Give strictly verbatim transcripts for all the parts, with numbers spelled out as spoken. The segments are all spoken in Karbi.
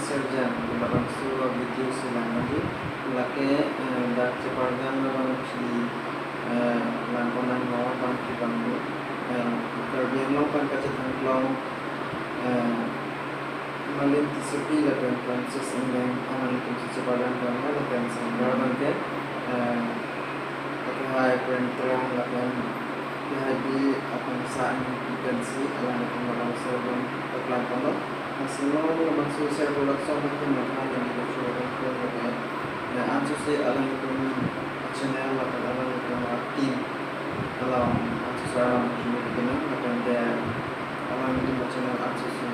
Serjang, labangso a-video si lang nangji, lake, eh, dak cheparjang labang si, eh, langkon nang non abang si bang, eh, Karbi Anglong pen kachethang klong, eh, Malin Tissopi lapen Francis Engleng alanglitum si cheparjang abang lapen sanggar abang ke, eh, Akehai Prem Terang lapen Kehaibi Akangsha Enghipi pensi alanglitum labangso abang paklang ponlo. Lasi non labangso Sera Production ahin matha neli kechoro abang ke, eh, ansose alanglitum a-channel lapen alanglitum a-team along ansose alam chini pinang lapen te alanglitum a-channel ansose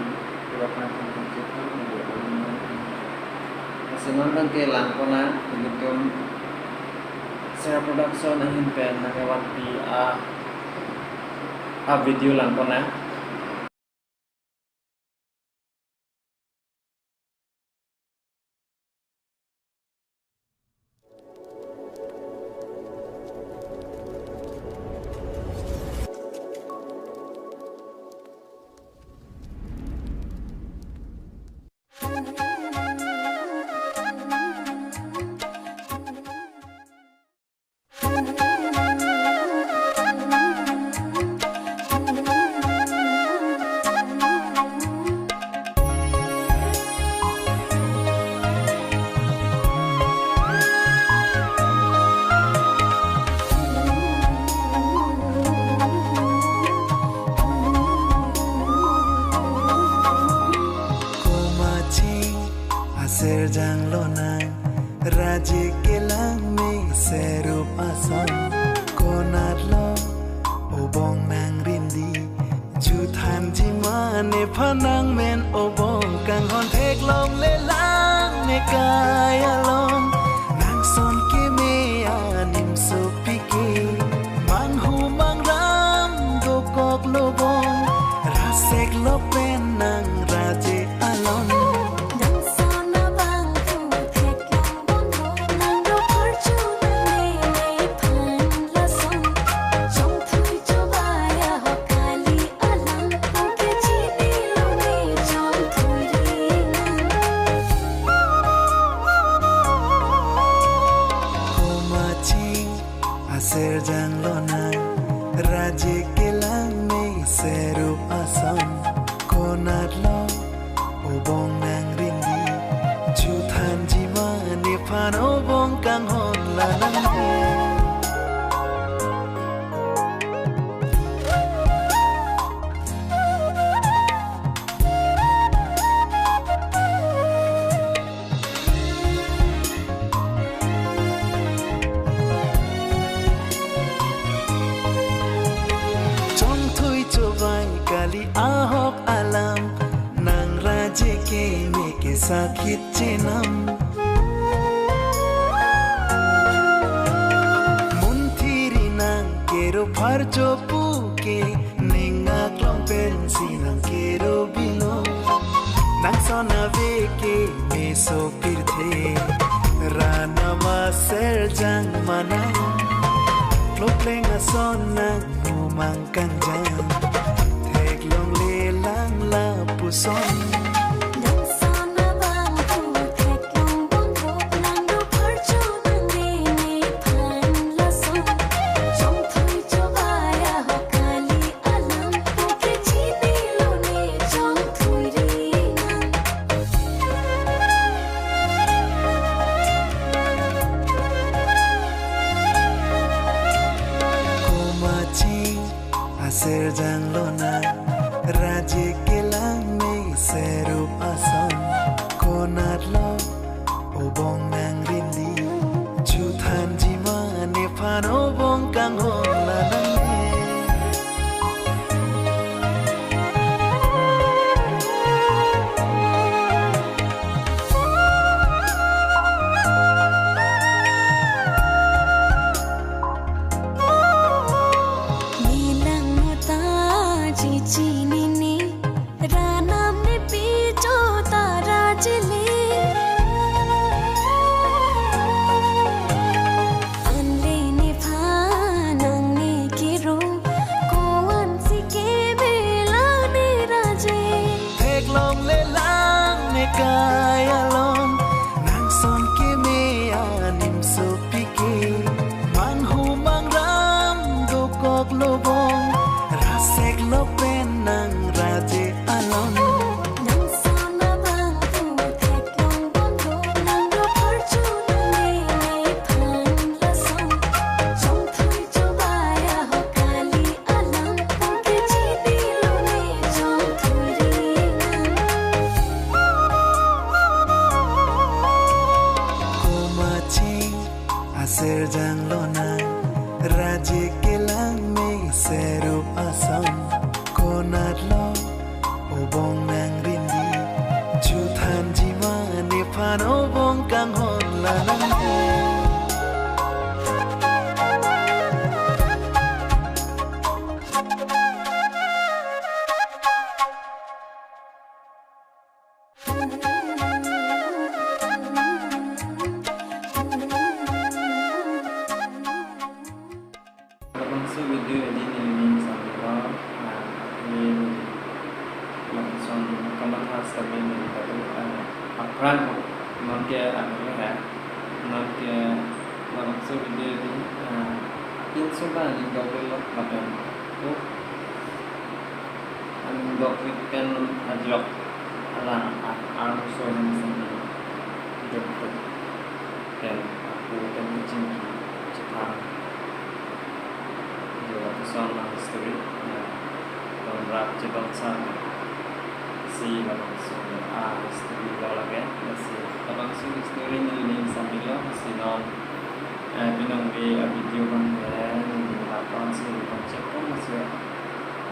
pura pangkang kang chithang neli alam. Lasi non abang ke langkon nang, ilitum Sera Production ahin pen nangkevanpi a, a-video langkon nang. Komatsi aserjang lonang, raje kelang me serup ason. Konatlo obong nang rindi, juthanji ma nephan nangmen obong kanghon, theklong lelang ne kai along. Nangson keme anim sopi ke, manghu mangram dokok lobong, rasek lo pen nang raje along. Nangson abang ku theklong bonbon, nang do parchu nang ne nephan lason. Chongthui chobaya ho kali alam, pangke chini lo ne chongthui ri nang. Komatsi aserjang lonang, raje kelang me serup ason. Konatlo obong nang rindi, juthanji ma nephan obong kanghon la nang. Chongthui chobei kali ahok alam, nang raje keme ke sakit chenam. Munthiri nang kero pharcho pu ke, ning aklong pensi nang kero bilo. Nangson ave keme sopirthe, ran ama serjang manang. Klopleng ason nang mumang kangjang, theklong lelang lapuson. Nangson abang ku theklong bonbon, nang do parchu nang ne nephan lason. Chongthui chobaya ho kali alam, pangke chini lo ne chongthui ri nang. Komatsi aserjang lonang, raje kelang me se Terjang lonang, raje kelang me serup ason, konat lo obong nang rindi, juthan jima nephan obong kanghon lanang. Labangso video edi neli ning sambil, ah, neli lapuson kamatha sitame neli kado, ah, aphrang ho, non ke ano le ha, non ke labangso video edi, ah, pinso ba neli dok lo lapen ko an dok pen ajok alang a-, arloso hem sitame dok pen aku pen chingki chethang. Yo, lapuson a history, ya, don rap chedon sa, si labangso a history lo lake, si labangso history neli ning sambil lo, si non, eh, pinong di a video bang ke, neli lapuson si konsep pon masih.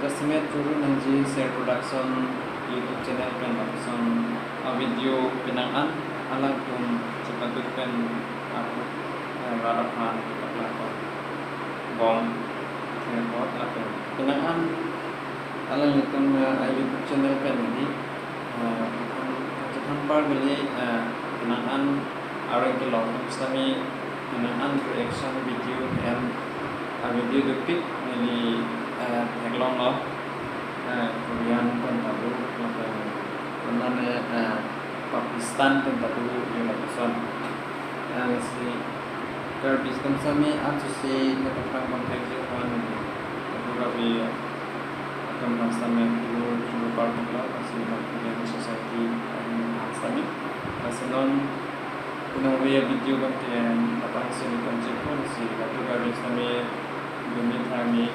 Jasemet churu nangji Ser Production YouTube channel pen lapuson a video penang an alangtum chepaduk pen aku, eh, rat aphan lapuson bom report lapen penang an alanglitum, eh, a YouTube channel pen edi, eh, chethan par kali, eh, penang an areng kelong sitame penang an reaction video pen a video dopik neli, eh, theklong lo, eh, Korean pen ta do lapen anke, eh, Pakistan pen ta do yo lapuson. Eh, si Karbi atum sitame an susi nepapang contact ji aphan neli, aku Karbi atum aphan sitame dulu dulu par lo, si Bhakti Society aphan sitame. Lasi non pinong a video bang ke labangso neli konsep pon, si aku Karbi sitame dumi thami